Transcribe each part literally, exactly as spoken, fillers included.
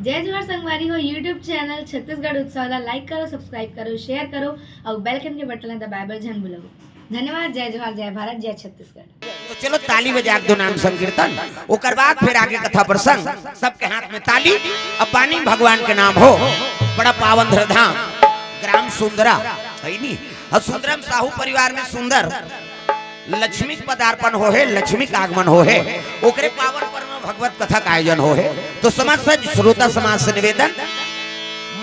जय जोहार संगवारी हो, YouTube चैनल छत्तीसगढ़ उत्सव ला like करो, subscribe करो, share करो अउ bell icon के बटन ला दबाए बर झन भूलव। धन्यवाद। जय जोहार, जय भारत, जय छत्तीसगढ़। तो चलो ताली बजा के दो नाम संकीर्तन, ओकर बाद फिर आगे कथा प्रसंग। सबके हाथ में ताली। अब बानी भगवान के नाम हो, बड़ा पावन धर धाम, ग्राम सुंदरा, है नी? और सुंदरम साहू परिवार में सुंदर लक्ष्मी के पदार्पण हो हे, लक्ष्मी का आगमन हो हे, ओकरे पावन पर्व में भगवत कथा का आयोजन हो हे। तो समस्त श्रोता समाज से निवेदन,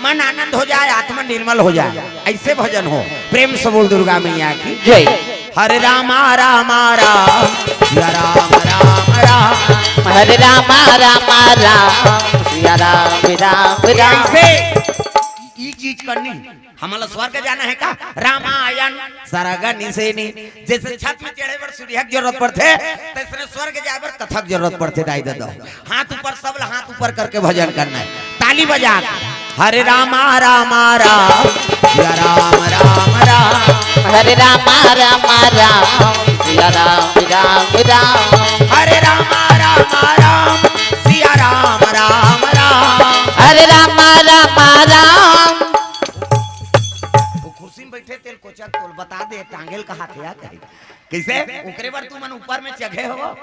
मन आनंद हो जाए, आत्मा निर्मल हो जाए, ऐसे भजन हो। प्रेम से बोल दुर्गा मैया की। जय। हरे रामा रामा राम, सिया राम राम राम। हरे रामा रामा राम, सिया राम राम राम। ऐसे ई चीज करनी। हमला स्वर्ग जाना है का? रामायण सरग निसेनी। जैसे छत में चढ़े बर सीढ़िया के जरूरत पड़थे, तैसने स्वर्ग जाए बर कथा के जरूरत पड़थे। दाई ददा, हाथ ऊपर, सब ला हाथ ऊपर करके भजन करना है, ताली बजा के। हरे रामा रामा राम, सिया राम राम राम। हरे रामा रामा राम, सिया राम राम राम। हरे रामा रामा राम, सिया राम राम राम। हरे रामा रामा राम। वो कुर्सी में बैठे तेल कोचक तोल बता दे, टांगेल कहा थे या कहे। कैसे? ओकरे बर तू मन ऊपर में चघे हो,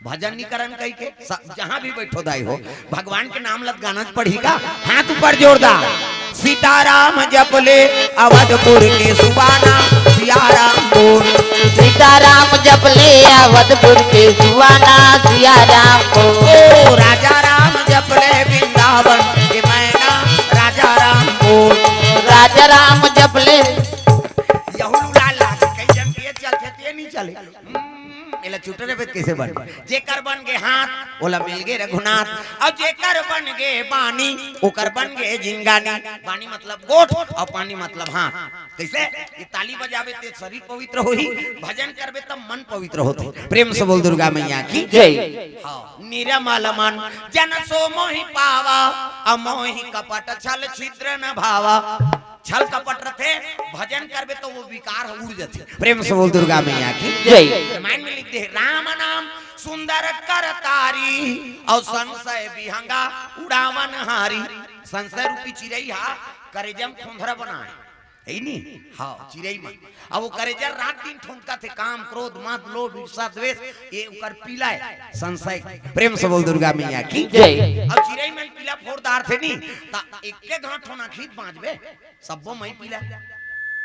भजन नहीं करन कही के। स-, जहाँ भी बैठो दाई हो, भगवान के नाम लत गाना पढ़ी का। हाथ ऊपर जोरदार। सीताराम जप ले अवधपुर के सुबाना, सिया राम बोल। सीताराम जप ले अवधपुर के सुबाना, सिया राम बोल। ओ राजा राम जप ले वृंदावन के मैना, राजा राम बोल। राजा राम जप ले। यहू लाल लाल कई जन के चलथे ते नहीं चले। हम्म, एला छूटे रे बेत कैसे बन? जेकर बन गे हाथ, ओला मिल गे रघुनाथ। अब जेकर बन गे बानी, ओकर बन गे जिंगानी। बानी मतलब गोठ और पानी मतलब हाथ। कैसे? ये ताली बजावे ते शरीर पवित्र होही, भजन करबे तब मन पवित्र होथे। प्रेम से बोल दुर्गा मैया की। जय। हाँ, निरमल मन जन सो मोहि पावा, अमोहि कपट छल छिद्र न भावा। छल कपट रथे, भजन करबे तो वो विकार ह उड़ जथे। प्रेम से बोल दुर्गा मैया की। जय। रामायण में लिख दे, राम नाम सुंदर कर तारी, और संशय विहंगा उड़ावन हारी। संशय रूपी चिरई हा करेजम खोंधरा बनाए, है नी? हाँ, चिरई मन। अब वो करेजा रात दिन ठोंका थे, काम, क्रोध, मद, लोभ, ईर्षा, द्वेष, ये ओकर पीला है, संशय। प्रेम से बोल दुर्गा मैया की। जय। अब चिरई मन पीला फोड़ डार थे नी, ता एक के घाट होना खींच बांचबे। सब्बो मई पीला।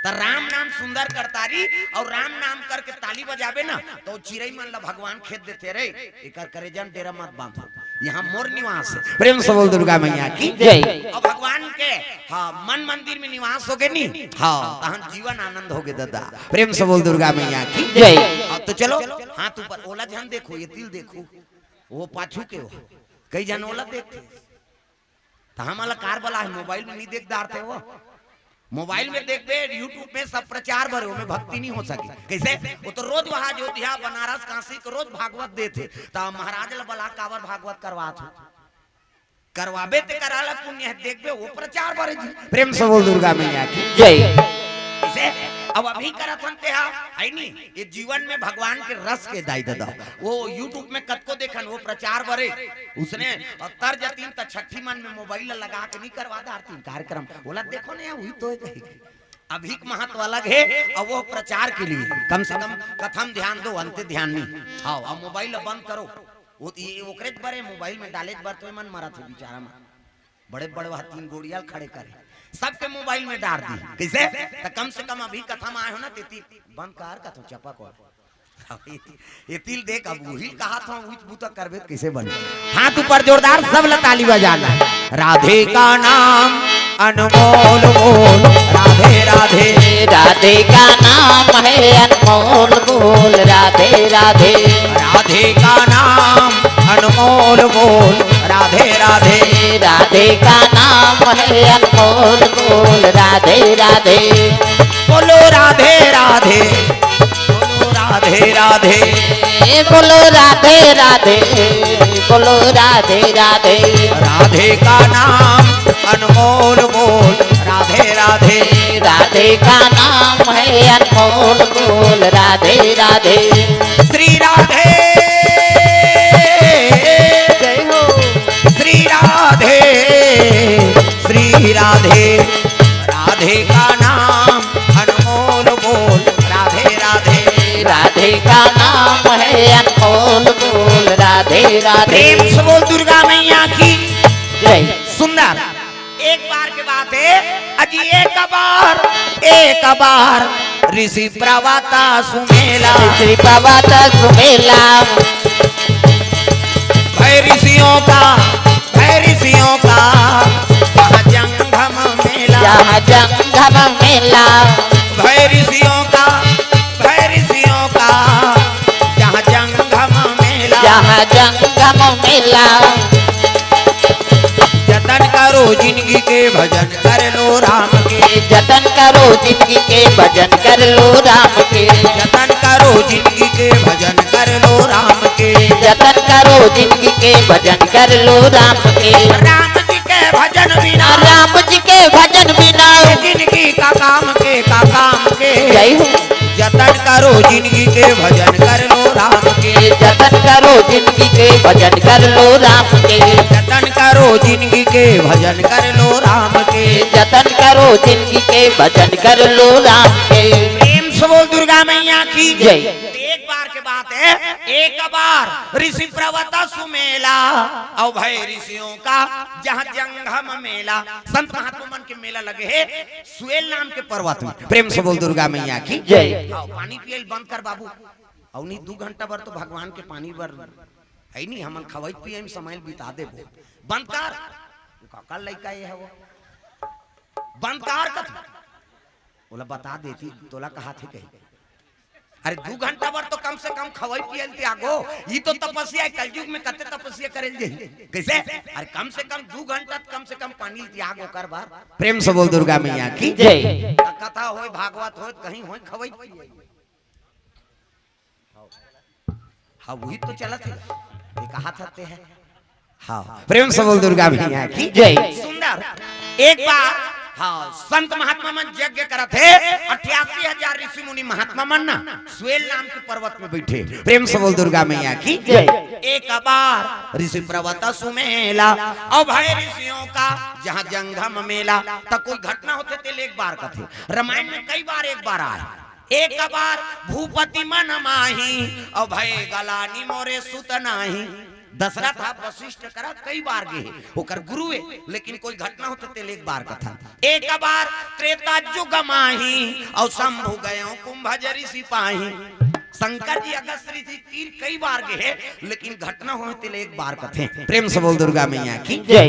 त राम नाम सुंदर करतारी और राम नाम करके ताली बजाबे ना, तो चिरई मन ला भगवान खेद देथे, रे एकर करेजन डेरा मत बांधो, यहाँ मोर निवास है। प्रेम से बोल दुर्गा मैया की। जय। अब भगवान के, हाँ, मन मंदिर में निवास हो गए नी। हाँ, तहन जीवन आनंद हो गए दादा। प्रेम से बोल दुर्गा मैया की। जय। अब तो चलो, हाथ ऊपर, ओला ध्यान देखो, ये तिल देखो, वो पाछू के हो, कई जन ओला देखते। त हमला कार बला है, मोबाइल में नहीं देख डारते हो। मोबाइल में देखबे, YouTube में सब प्रचार बरे, ओमे भक्ति नहीं हो सके। कैसे? वो तो रोज वहां अयोध्या, बनारस, काशी के रोज भागवत देथे। त महाराज ल बला काबर भागवत करवात हो? करवाबे ते करा ला पुण्य है, देखबे वो प्रचार बरे जी। प्रेम से बोल दुर्गा मैया की। जय। कैसे? अब अभी करत हन ते हा, है नी? ये जीवन में भगवान के रस के दाई दादा। वो YouTube में कतको देखन, वो प्रचार बरे। उसने अवतार जतीन त छठी मन में मोबाइल ला लगा के नहीं करवा दारतीन कार्यक्रम। बोला देखो ना, वही तो है। अभी के महत्व अलग है, और वो प्रचार के लिए। कम से कम कथम ध्यान दो, अंत ध्यान नहीं। हाँ, अब मोबाइल ला बंद करो। वो ये ओकरे बरे मोबाइल में डाले बर तो मन मरा थे बेचारा मन। बड़े बड़े वह तीन गोड़िया खड़े करे, सबके मोबाइल में डार दी। कैसे? त कम से कम अभी कथा में आए हो ना, तेती बंद कर कथो चपा को। ये तिल देख, अब वही कहा था, उच बूता करबे त कैसे बने? हाथ ऊपर जोरदार, सब ला ताली बजाना। राधे का नाम अनमोल बोल, राधे राधे। राधे का नाम है अनमोल बोल, राधे राधे। राधे का नाम अनमोल बोल, राधे राधे। राधे का नाम है अनमोल बोल, राधे राधे। बोलो राधे राधे, बोलो राधे राधे। ए बोलो राधे राधे, बोलो राधे राधे। राधे का नाम अनमोल बोल, राधे राधे। राधे का नाम है अनमोल बोल, राधे राधे। श्री राधे, जय हो। श्री राधे, अनमोल बोल राधे राधे। प्रेम से बोल दुर्गा मैया की जय। सुंदर। एक बार के बात है, अजी एक बार, एक बार ऋषि प्रवता सुमेला। ऋषि प्रवता सुमेला। भय ऋषियों का, भय ऋषियों का जहाँ जंगम मेला। जहाँ जंगम मेला। भय ऋषियों का, भय ऋषियों का जहाँ जंगम मेला। जहाँ जंगम मेला। जतन करो जिंदगी के, भजन कर लो राम के। जतन करो जिंदगी के, भजन कर लो राम के। जतन करो जिंदगी के, भजन कर लो राम के। जतन करो जिंदगी के, भजन कर लो राम के। राम जी के भजन बिना, राम जी के भजन बिना जिंदगी का काम के, का काम के। जय हो। जतन करो जिंदगी के, भजन कर लो राम के। जतन करो जिंदगी के, भजन कर लो राम के। जतन करो जिंदगी के, भजन कर लो राम के। जतन करो जिंदगी के, भजन कर लो राम के। प्रेम से बोल दुर्गा मैया की जय। एक बार के बात है, एक बार ऋषि प्रवता सुमेला। और भय ऋषियों का जहाँ जंगम मेला, संत महात्मा मन के मेला लगे है सुएल नाम के पर्वत में। प्रेम से बोल दुर्गा मैया की जय। हाँ, पानी पियल बंद कर बाबू। अउ नहीं, दू घंटा बर तो भगवान के पानी बर है नहीं, हमन खवई पिए में समय बिता देबो। बंद कर। वो काका लइका ये है वो। बंद कर कथी। ओला बता देती, तोला कहा थे कही। अरे दू घंटा बर तो कम से कम खवई पियल त्यागो। ई तो तपस्या है, कलयुग में कते तपस्या करेल जाही। कैसे? अरे कम से कम दू घंटा, कम से कम पानी त्याग ओकर बर। प्रेम से बोल दुर्गा मैया की जय। कथा होय, भागवत होय, कहीं होय, खवई पियल। हाँ, वही तो चलत है। ये कहा था ते है। हाँ, प्रेम से बोल दुर्गा मैया की जय। सुंदर। एक बार, हाँ, संत महात्मा मन यज्ञ करत है, अट्ठासी हजार ऋषि मुनि महात्मा मन ना सुएल नाम के पर्वत में बैठे। प्रेम से बोल दुर्गा मैया की जय। एक बार ऋषि पर्वत सुमेला, और भय ऋषियों का जहाँ जंगम मेला। त कोई घटना होथे तेला एक बार कथे। रामायण में कई बार एक बार आए। एक बार भूपति मन माही, और भय गलानी मोरे सुत नाही। दशरथ हा वशिष्ठ करा कई बार गे हे, ओकर गुरु हे, लेकिन कोई घटना होथे तेला एक बार कथा। एक बार त्रेता युग माही, और शंभु गयो कुंभज ऋषि पाही। शंकर जी अगस्त ऋषि तीर कई बार गे हे, लेकिन घटना होय तेला एक बार कथे। प्रेम से बोल दुर्गा मैया की जय।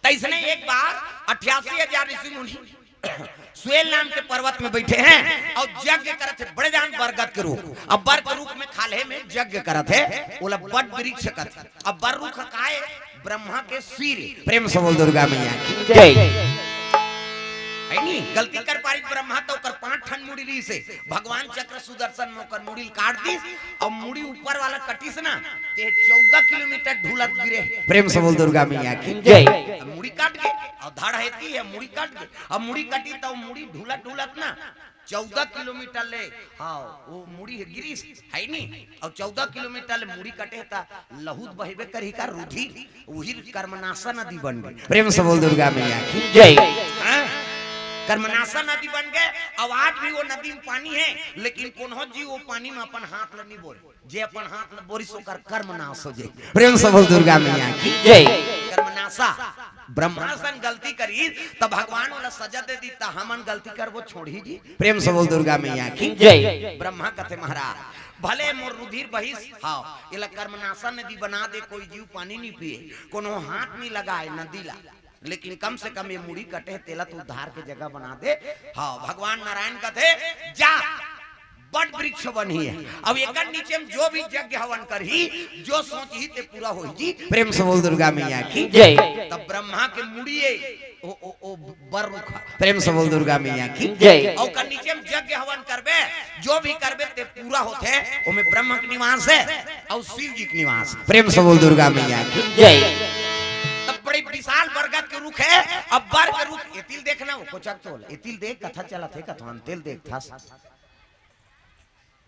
तैसने एक बार अट्ठासी हजार ऋषि मुनि सुएल नाम के पर्वत में बैठे हैं और यज्ञ करत हे बड़े जान बरगद के रूख। अब बर के रूख में खाल्हे में यज्ञ करत हे, ओला बट वृक्ष कथे। अब बर रूख काय? ब्रह्मा के सिर। प्रेम से बोल दुर्गा मैया की जय। है नी, गलती कर पारिस ब्रह्मा तो ओकर पांच ठन मुड़ी रहिस हे। भगवान चक्र सुदर्शन में ओकर मुड़ी ल काट दिस, और मुड़ी ऊपर वाला कटिस ना, ते चौदह किलोमीटर ढुलत गिरे। प्रेम से बोल दुर्गा मैया की जय। अब मुड़ी कट गे, और धड़ हेती हे, मुड़ी कट गे, अब मुड़ी कटी तो मुड़ी ढुलत ढुलत ना चौदह किलोमीटर ले, हाँ, वो मुड़ी हे गिरिस, है नी, और चौदह किलोमीटर ले मुड़ी कटे त लहू त बहबे करही का, रुधिर, उही कर्मनाशा नदी बन गे। प्रेम से बोल दुर्गा मैया की जय। हाँ? कर्मनाशा नदी बन गे। अब आज भी वो नदी में पानी हे, लेकिन कोनो जीव वो पानी में अपन हाथ ल नहीं बोरे। जे अपन हाथ ल बोरिस ओकर कर्मनाश हो जाए। प्रेम से बोल दुर्गा मैया की जय। कर्मनाशा। ब्रह्मा सन गलती करिस त भगवान ओला सजा दे दिस, त हमन गलती करबो छोड़ही जी। प्रेम से बोल दुर्गा मैया की जय। ब्रह्मा कथे महाराज, भले मोर रुधिर बहिस, हाँ, एला कर्मनाशा नदी बना दे, कोई जीव पानी नहीं पिए, कोनो हाथ नहीं लगाए नदी ला, लेकिन कम से कम ये मुड़ी कटे हे, तेला तो उद्धार के जगह बना दे। हाँ, भगवान नारायण कथे, जा, बट वृक्ष बनही हे। अब एकर नीचे में जो भी यज्ञ हवन करही, जो सोचही ते पूरा होही जी। प्रेम से बोल दुर्गा मैया की जय। तब ब्रह्मा के मुड़िए, ओ, ओ, ओ, बर रुखा। प्रेम से बोल दुर्गा मैया की जय। और ओकर नीचे में यज्ञ हवन करबे, जो भी करबे ते पूरा होथे, ओमे ब्रह्म के निवास हे और शिव जी के निवास। प्रेम से बोल दुर्गा मैया की जय। तब बड़े विशाल बरगद के रुख हे। अब बर के रुख, एतिल देखना, वो कोचक तोल, एतिल देख, कथा चलत हे, कथवान तेल देख था।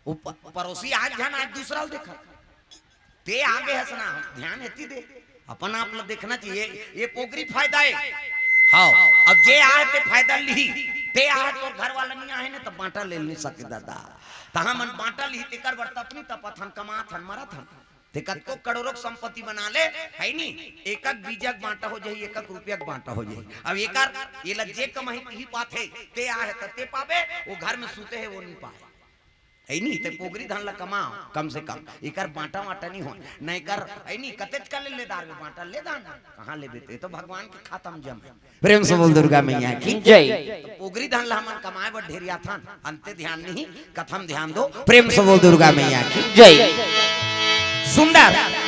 वो प-, पड़ोसी आज झन, आज दूसरा ल देखा। ते आगे हस ना, ध्यान एती दे। अपन आप ल देखना चाहिए, ये पोगरी फायदा हे। हाव, अब जे आहे ते फायदा लिही, ते आहे तोर घर वाला नहीं आहे ना, त बांटा ले नहीं सके दादा। त हमन बांटा लिही, तेकर बर तपनी तपत हन, कमात हन, मरत हन। ते कतको करोड़ों के संपत्ति बना ले, है नी? एकक बीजक बांटा हो जाही, एकक रुपया के बांटा हो जाही। अब एकर, ये ला जे कमाही तिही पाथे, ते आहे त ते पाबे, वो घर में सुते हे वो नहीं पाए। है नी? ते पोगरी धन ला कमाओ, कम से कम। एकर बांटा वांटा नहीं हो, न एकर, है नी? कतेच का ले ले दार में बांटा ले दान, कहाँ लेबे ते? तो भगवान के खाता में जमे। प्रेम से बोल दुर्गा मैया की जय। तो पोगरी धन ला हमन कमाए बर ढेरियाथन, अंते ध्यान नहीं, कथा में ध्यान दो। प्रेम से बोल दुर्गा मैया की जय। सुंदर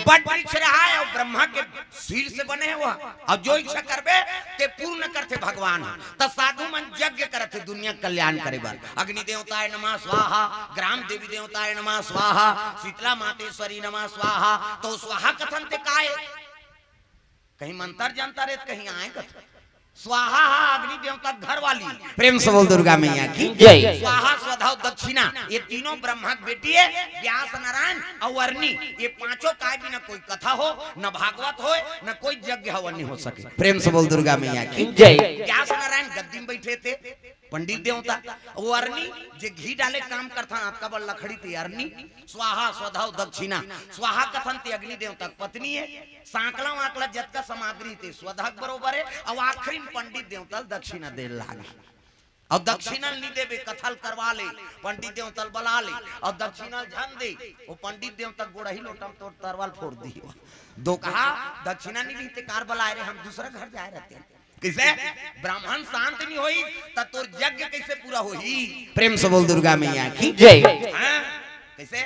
बट वृक्ष रहा है और ब्रह्मा के शीर्ष बने हुआ, और जो इच्छा करबे ते पूर्ण करथे भगवान ह। त साधु मन यज्ञ करथे दुनिया कल्याण करे बर। अग्नि देवताय नमः स्वाहा, ग्राम देवी देवताय नमः स्वाहा, शीतला मातेश्वरी नमः स्वाहा। तो स्वाहा कथन ते काय? कहीं मंत्र जानता रे, कहीं आए कथन। स्वाहा हा अग्नि देवता घर वाली। प्रेम से बोल दुर्गा मैया की जय। स्वाहा, स्वधा, दक्षिणा, ये तीनों ब्रह्मा के बेटी है। व्यास नारायण और अरनी, ये पांचों काय बिना कोई कथा हो, न भागवत हो, न कोई यज्ञ हवन नहीं हो सके। प्रेम से बोल दुर्गा मैया की जय। व्यास नारायण गद्दी में बैठे थे, पंडित देवता, वो अरनी जे घी डाले काम करथन, अतका बड़ लकड़ी ते अरनी। स्वाहा, स्वधा, दक्षिणा। स्वाहा कथन ते अग्नि देवता के पत्नी है। सांकला वाकला जतका सामग्री ते स्वधा के बरोबर है। और आखिरी में पंडित देवता ल दक्षिणा दे लागे। और दक्षिणा ल नहीं देबे, कथा ल करवा ले, पंडित देवता ल बला ले, और दक्षिणा ल झन दे, वो पंडित देवता के गोड़ही लोटा में तोर तरवाल फोड़ दी। दो कहा, दक्षिणा नहीं दी ते कार बलाए रे, हम दूसरा घर जाए रहते हैं। कैसे? ब्राह्मण शांत नहीं होई, त तोर यज्ञ कैसे पूरा होई? प्रेम से बोल दुर्गा मैया की जय। हाँ? कैसे?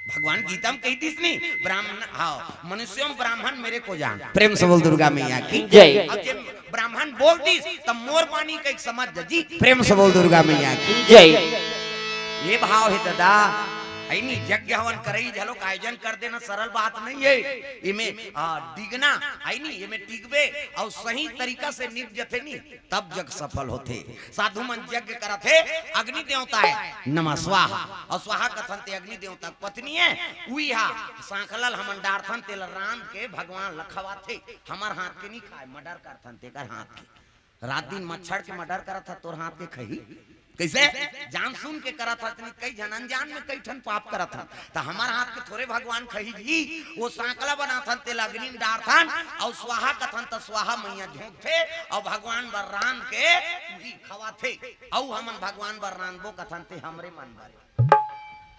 भगवान गीता में कही दिस नहीं, ब्राह्मण, हाँ, मनुष्यों ब्राह्मण मेरे को जान। प्रेम से बोल दुर्गा मैया की जय। अब जे ब्राह्मण बोल दिस, त मोर बानी कहिके समझ जी। प्रेम से बोल दुर्गा मैया की जय। ये भाव है दादा, है नी, यज्ञ हवन करई, झलोक आयोजन कर देना सरल बात नहीं है। इमे, आ, डिगना, है नी, इमे टिकबे और सही तरीका से निप जथे नी, तब जग सफल होथे। साधु मन यज्ञ करत हे, अग्नि देवता है, नमः स्वाहा। और स्वाहा कथन ते अग्नि देवता के पत्नी है, उही हा सांकला ल हमन डारथन, तेला रांध के भगवान ल खवाथे। हमर हाथ के नहीं खाए, मर्डर करथन तेकर हाथ के। रात दिन मच्छर के मर्डर करत ह, तोर हाथ के खही? कैसे? जान सुन के करत ह, इतनी कई झन अनजान में कई ठन पाप करत ह। त हमर हाथ के थोरे भगवान खही जी, वो सांकला बनाथन, तेला अग्नि में डारथन, और स्वाहा कथन त स्वाहा मैया झोंकथे, और भगवान बर रांध के उही खवाथे। अउ हमन भगवान बर रांधबो कथन ते हमरे मन बर।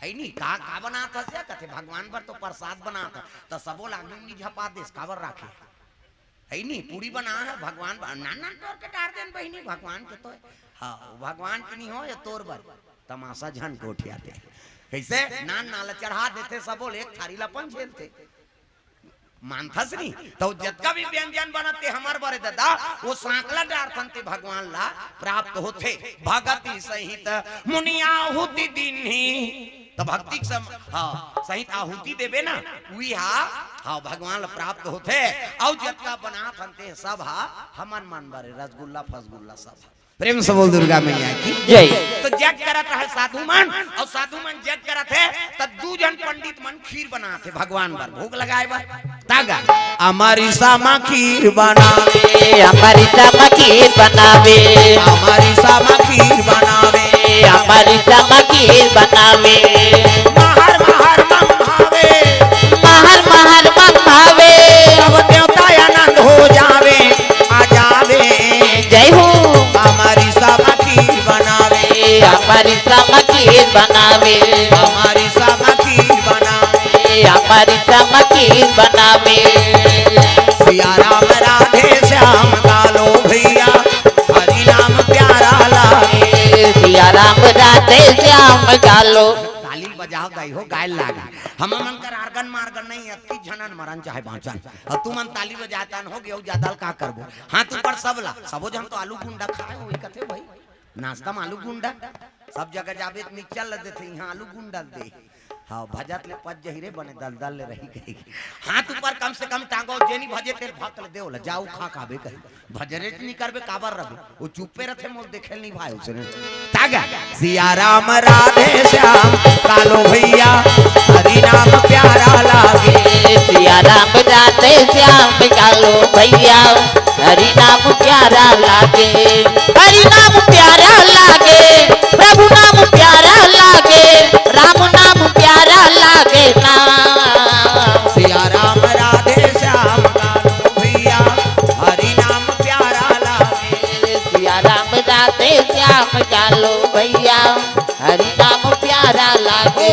है नी, का, का बनात हस या? कथे भगवान बर तो प्रसाद बनात ह, त सबो ल अग्नि में झपा देस, काबर राखे? है नी, पूरी बना है भगवान बर, नान नान तोर के डार देन बहिनी, भगवान के तो है। हाँ, भगवान के नहीं हो, ये तोर बर। तमाशा झन गोठिया दे। कैसे? नान नान ल चढ़ा देथे, सबो ल एक थारी ल अपन झेलथे। मानथस नी? तो जतका भी व्यंजन बनत ते हमर बरे दादा, वो सांकला डारथन ते भगवान ला प्राप्त होथे। भगति सहित मुनि आहुति दीन्ही। त भक्ति के सम-, हाँ, सहित आहुति देबे ना, उही हा, हाँ, भगवान ला प्राप्त होथे। अउ जतका बनाथन ते सब हा हमन मन बरे, रसगुल्ला फसगुल्ला सब हा। प्रेम से बोल दुर्गा मैया की जय। तो यज्ञ करत रहे साधु मन, अउ साधु मन यज्ञ करत हे, त दू झन पंडित मन खीर बनात हे भगवान बर, भोग लगाए बर। तागा। अमरिसा म खीर बनावे, अमरिसा म खीर बनावे, अमरिसा म खीर बनावे, अमरिसा म खीर बनावे। महर महर मम भावे, महर महर मम भावे। सब देवता आनंद हो जावे, आ जावे। जय हो। अमरिसा म खीर बनावे, अमरिसा म खीर बनावे, अमरिसा म खीर बनावे, अमरिसा म खीर बनावे। सिया राम राधे श्याम कालो भैया, हरि नाम प्यारा लागे। सिया राम राधे श्याम कालो। ताली बजाओ दाई हो, गाय लागे। हम मन कर आर्गन मार्गन नहीं, अतकी झनन मरन चाहे बाँचन। अउ तुमन ताली बजातन हो गे, अउ जादा ल का करबो? हाथ ऊपर सबला, सबो झन तो आलू गुंडा खाए होई कथे भाई। नाश्ता म आलू गुंडा, सब जगह जाबे त मिक्सचर ल देथे, इहाँ आलू गुंडा ल दे। हाँ, भजत ले पच जही रे, बने दलदल ले रही कही। हाथ ऊपर कम से कम टांगो, जेनी भजे तेल भक्त ले देव ल, जाऊ खा खाबे कही। भजरे च नहीं करबे, काबर रबे? वो चुप्पे रथे, मोल देखे ल नहीं भाई उसने। तागा। सिया राम राधे श्याम कालो भैया, हरि नाम प्यारा लागे। सिया राम राधे श्याम कालो भैया, हरि नाम प्यारा लागे, हरि नाम प्यारा लागे, प्रभु नाम प्यारा लागे, राम नाम प्यारा लागे ना। सिया राम राधे श्याम कालो भैया, हरि नाम प्यारा लागे। सिया राम राधे श्याम कालो भैया, हरि नाम प्यारा लागे।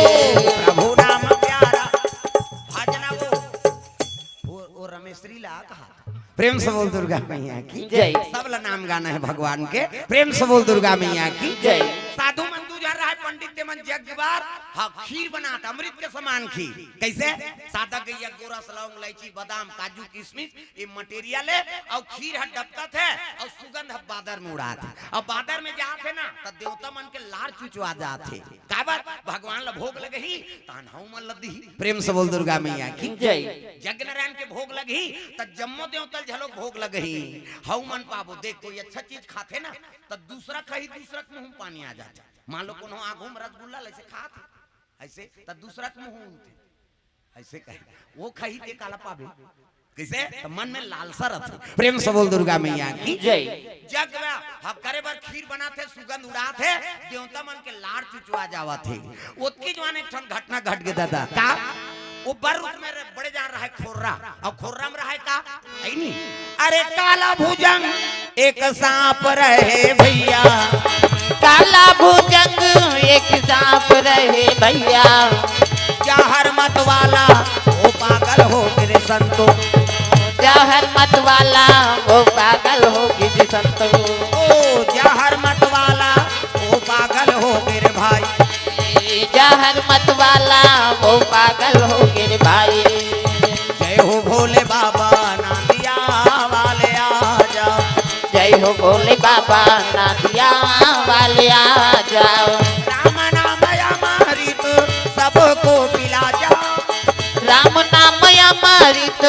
प्रभु नाम प्यारा। भजना वो, वो, वो रमेश्वरी ला कहा। प्रेम से बोल दुर्गा मैया की जय। सब ला नाम गाना है भगवान के। प्रेम से बोल दुर्गा मैया की जय। साधु मन दू झन रहे पंडित, ते मन जग बार, हाँ, खीर बनात, अमृत के समान खीर। कैसे? सादा गैया, गोरस, लौंग, इलायची, बादाम, काजू, किशमिश, ये मटेरियल है, अउ खीर ह डबकत है, अउ सुगंध ह बादर में उड़ात है। अउ बादर में जात है ना, त देवता मन के लार चुचवा जात है। काबर? भगवान ला भोग लगही, तहन हऊ मन ला दिही। प्रेम से बोल दुर्गा मैया की जय। जग नारायण के भोग लगही, त जम्मो देवता ल झलोक भोग लगही, हऊ मन पाबो। देख, कोई अच्छा चीज खाथे ना, त दूसरा खही, दूसरा के मुंह में पानी आ जाथे। मान लो कोनो आगू में रसगुल्ला लइसे खात हे, ऐसे, त दूसरा के मुंह उलथे। ऐसे कहे, वो खही ते काला पाबे। कैसे? त मन में लालसा रथे। प्रेम से बोल दुर्गा मैया की जय। जग में हम करे बर खीर बनात हे, सुगंध उड़ात हे, देवता मन के लार चुचवा जावत हे। ओतकी जुवार एक ठन घटना घट गे दादा। का? वो बर रुख में रे-, बड़े जान रहे खोर्रा, अउ खोर्रा में रहे का? है नी? अरे काला भुजंग एक सांप रहे भैया। काला भुजंग एक सांप रहे भैया। जहर मत वाला वो पागल हो गे रे संतो। जहर मत वाला वो पागल हो गे रे संतो। ओ जहर मत वाला वो पागल हो गे रे भाई। जहर मत वाला वो पागल हो गे रे भाई। जय हो भोले बाबा नांदिया वाले आ जाओ। जय हो भोले बाबा नांदिया वाले आ जाओ। राम नाम अमृत सबको पिला जाओ। राम नाम अमृत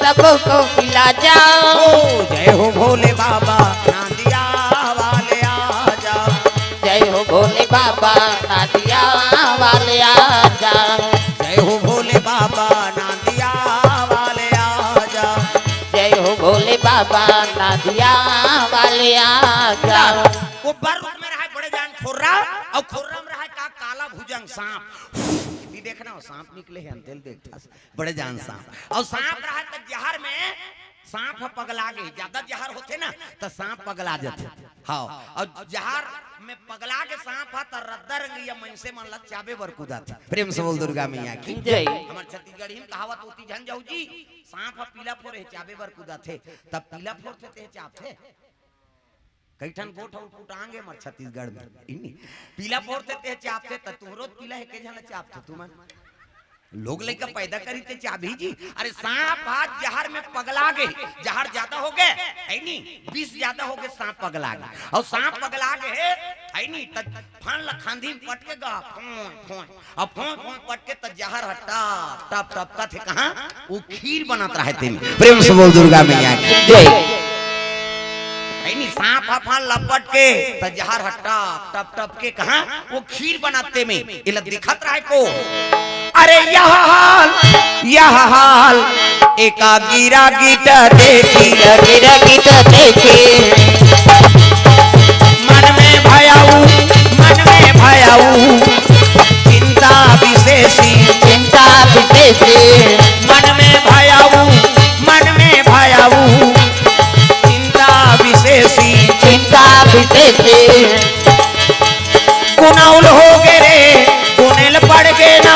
सबको पिला जाओ। ओ जय हो भोले बाबा नांदिया वाले आ जाओ। जय हो भोले बाबा नांदिया वाले आ जाओ। जय हो भोले बाबा नांदिया वाले आ जाओ। जय हो भोले बाबा नांदिया वाले आ जाओ। वो बर रुख में रहे बड़े जान खोर्रा, अउ खोर्रा में रहे का काला भुजंग सांप। ये देखना, वो सांप निकले हे, अंतेल देखता से, बड़े जान सांप। अउ सांप रहे त जहर में सांप ह पगला गे, ज्यादा जहर होथे ना, त सांप पगला जाथे। हाँ, अउ जहर में पगला गे सांप ह, त रद्दा रंगइया मनसे मन ला चाबे बर कुदाथे। प्रेम से बोल दुर्गा मैया की जय। हमर छत्तीसगढ़ी में कहावत होती, झन जाऊ जी, सांप ह पीला फोर हे, चाबे बर कुदाथे, त पीला फोर थे ते चाबथे। कई ठन गोठ अउ पुटांगे हमर छत्तीसगढ़ में। इन्नी पीला फोर थे ते चाबथे, त तुहरो पीला हे, के झन चाबथे तुमन? लोग लइका पैदा करी ते चाबही जी। अरे सांप आज जहर में पगला गे, जहर ज्यादा हो गे, है नी, विष ज्यादा हो गे, सांप पगला गे। अउ सांप पगला गे हे, है नी, त फन ल खांधी में पटके गा, फों, फों। अब फों, फों पटके त जहर ह टप, टप, टप कथे कहाँ? वो खीर बनत रहे तेमे। प्रेम से बोल दुर्गा मैया की जय। है नी, सांप ह फन ल पटके त जहर ह टप, टप, टप के कहाँ? वो खीर बनाते में, एला दिखत रहे को। अरे यह हाल, यह हाल, एका गिरा गिट देखी। गिरा गिट देखी। मन में भयाऊ, मन में भयाऊ, चिंता विशेषी। चिंता विशेषी। मन में भयाऊ, मन में भयाऊ, चिंता विशेषी। चिंता विशेषी। गुनौल हो गे रे, गुनेल पड़ गे ना।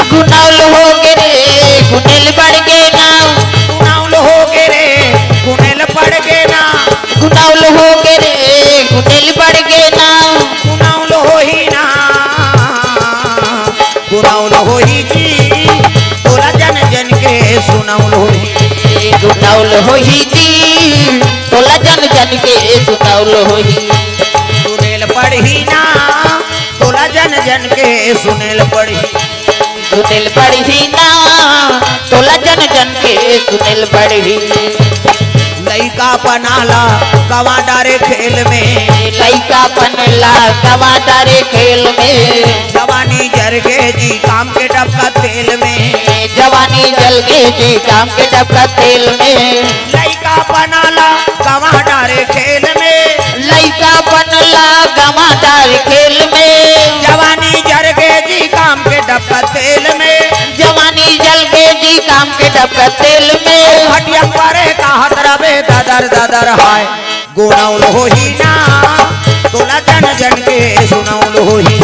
गुनौल हो गे रे, गुनेल पड़ गे ना। गुनौल हो गे रे, गुनेल पड़ गे ना। गुनौल हो गे रे, गुनेल पड़ गे ना। गुनौल होही ना, गुनौल होही जी, तोला जन जन के सुनौल होही। गुनौल होही जी, तोला जन जन के सुनौल होही। सुनेल पड़ही ना, तोला जन जन के सुनेल पड़ही। सुनेल पड़ही ना, तोला जन जन के सुनेल पड़ही। लइका पना ला गवा डारे खेल में। लइका पन ला गवा डारे खेल में। जवानी जर गे जी काम के डबका तेल में। जवानी जल गे जी काम के डबका तेल में। लइका पना ला गमादार खेल में। जवानी जर गे जी काम के डब्बा तेल में। जवानी जल गे जी काम के डब्बा तेल में। खटिया परे का हतरा बे ददर ददर हाय। गुनौल होही ना तोला जन जन के सुनौल होही।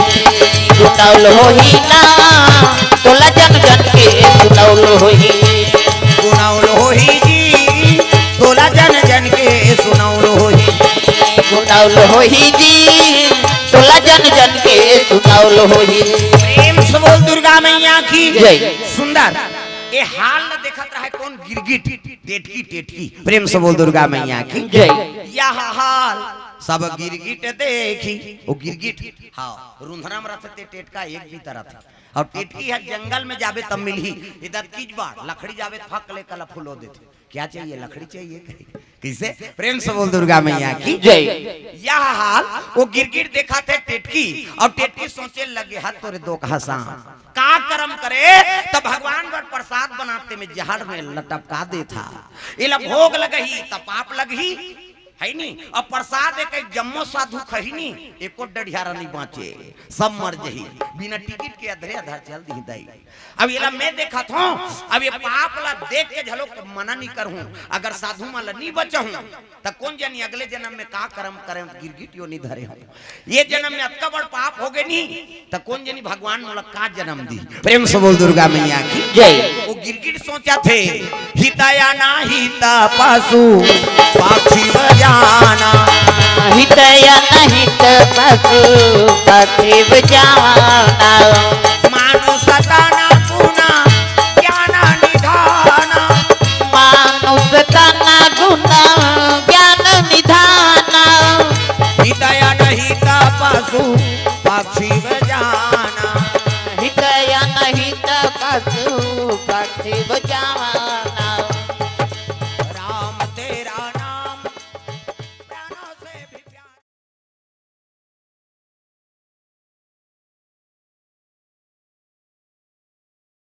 सुनौल होही ना तोला जन जन के सुनौल होही। गुनौल होही जी तोला जन जन के सुनौल होही। सुनौल होही जी तोला जन जन के सुनौल होही। प्रेम से बोल दुर्गा मैया की जय। सुंदर। ये हाल ल देखत रहे कौन? गिरगिट, टेटकी, टेटकी। प्रेम से बोल दुर्गा मैया की जय। यह हाल सब गिरगिट देखी। वो गिरगिट, हाँ, रुंधरा में रथे ते टेटका एक भी तरह था। और टेटकी है जंगल में जाबे तब मिलही। इधर कीज बाढ़, लकड़ी जाबे फक ले कला फुलो देथे। क्या चाहिए? लकड़ी चाहिए। कैसे? प्रेम से बोल दुर्गा मैया की जय। यह हाल वो गिरगिट देखा थे टेटकी, और टेटकी सोचे लगे हाथ तोरे दो कहा सांप का कर्म करे, तब भगवान बर प्रसाद बनाते में जहर में लटपका दे था। एला भोग लगही त पाप लगही, है नी? अब प्रसाद एक, एक जम्मो साधु खही नी, एको डढ़ियारा नहीं बाँचे, सब मर जही। बिना टिकट के अधरे अधर चल दी दई। अब एला मैं देखत हूँ, अब ये पाप ला देख के झलो मना नहीं करहूँ। अगर साधु मन ला नहीं बचहूँ, त कौन जानी अगले जन्म में का कर्म करे, गिरगिट योनि धरे हूँ। ये जन्म में अतका बड़ पाप हो गए नहीं, त कौन जानी भगवान मोला का जन्म दी। प्रेम से बोल दुर्गा मैया की जय। वो गिरगिट सोचा थे, हितया ना हित पशु पक्षी जाना। हितया न हित पशु पक्षी जाना। मानुष तन गुण ज्ञान निधान। मानुष तन गुण ज्ञान निधान। हितया न हित पशु पक्षी जाना। हितया न हित पशु पक्षी